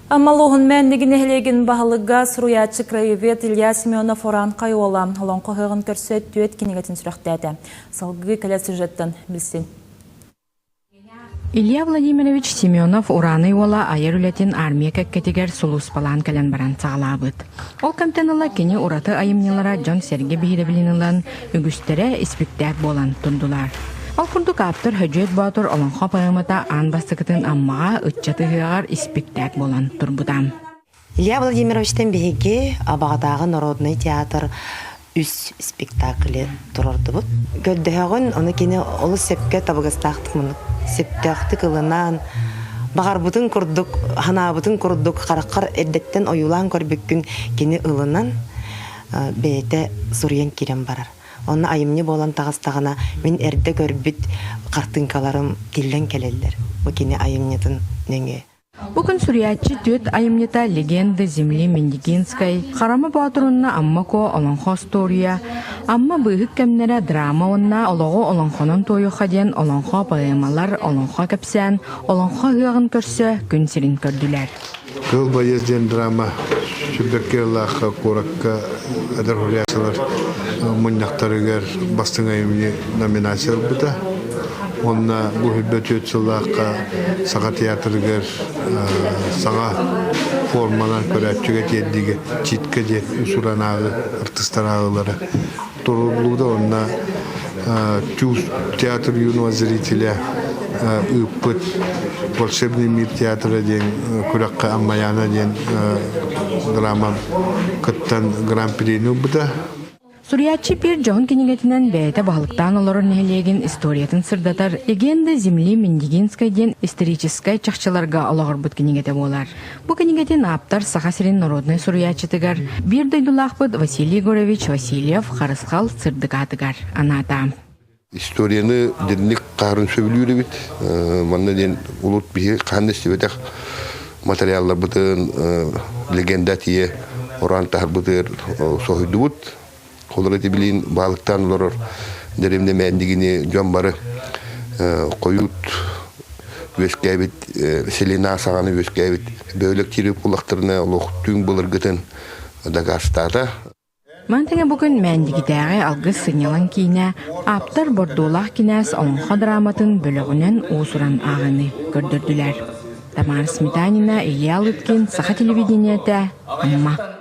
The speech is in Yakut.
Амма улууһун Мээнниги нэһилиэгин баһылыга, суруйааччы краевед Илья Семенов Уран Хайуола олоҥхо ыһыаҕын көрсө түөрт кинигэтин сүрэхтээтэ. Салгыы кэлэр сюжеттан билсин. Илья Владимирович Семенов Ураанай уола айар үлэтин армия кэккэтигэр сулууспалаан кэлэн баран саҕалаабыт. Ол кэмтэн ыла кини ураты айымньылара дьон-сэргэ биһирэбилин ылан, үгүстэрэ испиктээк буолан турдулар. Ол курдук ааптар Хөдьүөт Боотур олоҥхо поэмата аан бастакытын Аммаҕа ыччат ыһыаҕар испиктээк буолан турбута. Илья Владимировичтан биһиги Абаҕатааҕы народнай театр үс спектакли туруордубут. Көрдөһөҕүн, ону кини олус сөпкө табыгастаахтык муннук сөптөөхтүк ылынан, баҕарбытын курдук, санаабытын курдук хараххар эрдэттэн ойуулаан көрбүккүн кини ылынан бэйэтэ суруйан киирэн барар. Онно айымньы буолан таҕыстаҕына, мин эрдэ көрбүт хартыыҥкаларым тиллэн кэлэллэр. Бу кини айымньытын нөҥүө. Бу күн суруйааччы түөрт айымньыта «Легенды земли Миндигинской», «Харама Боотурунна Амма Куо олоҥхо остуоруйа», «Амма быыһык кэмнэрэ» драма уонна «Олоҕу олоҥхонон туойуохха» диэн олоҥхо поэмалар, олоҥхо кэпсээн, олоҥхо ыһыаҕын көрсө күн сирин көрдүлэр. Кыыл байыас диэн драма Сүрбэккэ ыллаахха куоракка эдэр суруйааччылар мунньахтарыгар бастыҥ айымньы номинация ылбыта. Уонна бу сүүрбэ түөрт сыллаахха Саха театрыгар саҥа форманан көрөөччүгэ тиэрдиигэ читка диэн үс уранааҕы артыыстар ааҕыылара туруллубута уонна театр юного зрителя ыыппыт «Волшебный мир театра» диэн күрэххэ Аммайаана диэн драма кыттан гран-прини ылбыта. Суруйааччы биир дьоһун кинигэтинэн бэйэтэ баһылыктаан олорор нэһилиэгин историятын сырдатар «Легенда земли Миндигинской» диэн историческай чахчыларга олоҕурбут кинигэтэ буолар. Бу кинигэтин ааптар Саха сирин народнай суруйааччытыгар биир дойдулаахпыт Василий Егорович Васильев Харысхал сырдык аатыгар анаата. Историяны дирник хаарын сөбүлүүр эбит. Манна диэн улут биһи хаһан да истибэтэх материалларбытын легенда тиийэ ороон таһарбытыгар соһуйдубут. Холор ити билин баалыктаан олорор дэримне мээндигини дьон бары хойут үөскээбит селена саҕаны үөскээбит бөөлөк тирип кулахтарына олох түҥ былыргытын дакаастаата. Мантыҥа бу күн Мээндигитээҕи Алгыс сынньалаҥ киинэ ааптар Бордуолаах кинээс олоҥхо драматын бөлөҕүнэн уус-уран ааҕыыны көрдөрдүлэр. Тамара Сметанина, Илья Лыткин, Саха телевидениетэ, Амма.